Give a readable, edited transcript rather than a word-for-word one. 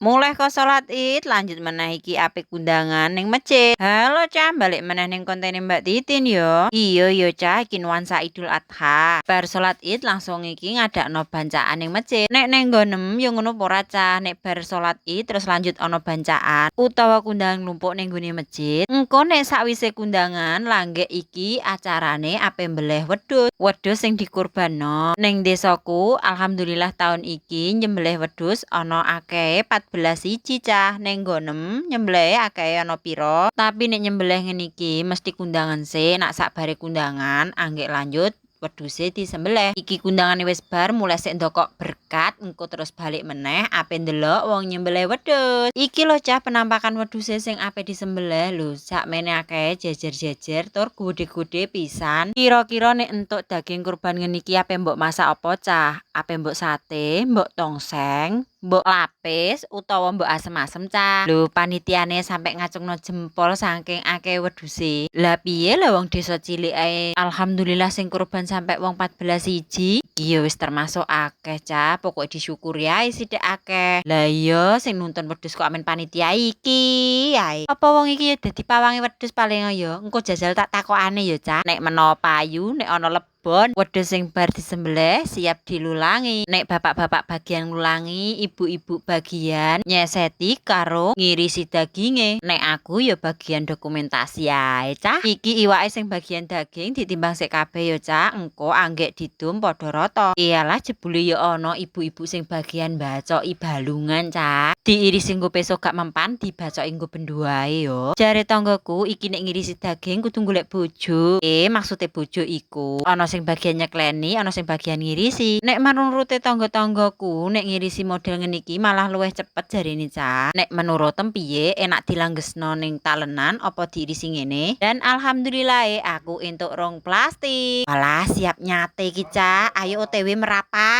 Mulih ko salat Id, lanjut meneh iki ape kundangan ning masjid. Halo, Cah, balik meneh ning kontene Mbak Titin yo. Iya yo, Cah, iki nuansa Idul Adha. Bar salat Id langsung iki ngadakno bancaan ning masjid. Nek neng nggonem yo ngono apa ora, Cah? Nek bar salat Id terus lanjut ana bancaan utawa kundangan nglumpuk ning nggone masjid. Engko nek sakwise kundangan langgek iki acarane ape mbeleh wedhus. Wedhus sing dikurbanno. Ning desaku alhamdulillah taun iki nyembelih wedhus ana akehe 14 siji, Cah. Ning nggonem nyembelih akehe ana pira? Tapi nek nyembelih ngene iki mesti kundangan sik. Nek sakbare kundangan anggek lanjut wedhuse disembelih. Iki kundangane wis bar, mulih sik ndokok berkat, engko terus balik meneh ape ndelok wong nyembelih wedhus. Iki lho, Cah, penampakan wedhuse sing ape disembelih lho, sakmene akehe jejer-jejer tur gede-gede pisan. Kira-kira nek entuk daging kurban ngene iki ape mbok masak apa, Cah? Ape mbok sate, mbok tongseng, mbok lapis utawa mbok asem-asem, Cah? Lho, panitiane sampe ngacungno jempol saking akeh wedhuse. Lah piye lho, wong desa cilik ae alhamdulillah sing kurban sampe wong 14 siji. Iki ya wis termasuk akeh, Cah, pokoke disyukuri ae sithik akeh. Lah iya, sing nuntun wedhus kok amen panitia iki ae. Apa wong iki ya dadi pawange wedhus paling ya? Engko jajal tak takokane ya, Cah. Nek menawa payu, nek ana lebon, wedhus sing bar disembelih siap dilulangi. Nek bapak-bapak bagian nglulangi, ibu-ibu bagian nyeseti karo ngirisi daginge. Nek aku ya bagian dokumentasi ae, Cah. Iki iwake sing bagian daging ditimbang sik kabeh ya, Cah. Engko anggek didum padha rata. Iyalah, jebule ya ana ibu-ibu sing bagian bacoki balungan, Cah. Diirisi nggo peso gak mempan, dibacoki nggo bendo ae yo. Jare tanggaku iki nek ngirisi daging kudu golek bojo. Eh, maksude bojo iku ana sing bagian nyekleni, ana sing bagian ngirisi. Nek menurute tangga-tanggaku, nek ngirisi model ngene iki malah luwih cepet jarene, Cah. Nek menurutem piye? Enak dilanggesno ning talenan apa diirisi ngene? Dan alhamdulillah aku entuk rong plastik. Walah, siap nyate iki, Cah. Ayo OTW merapat.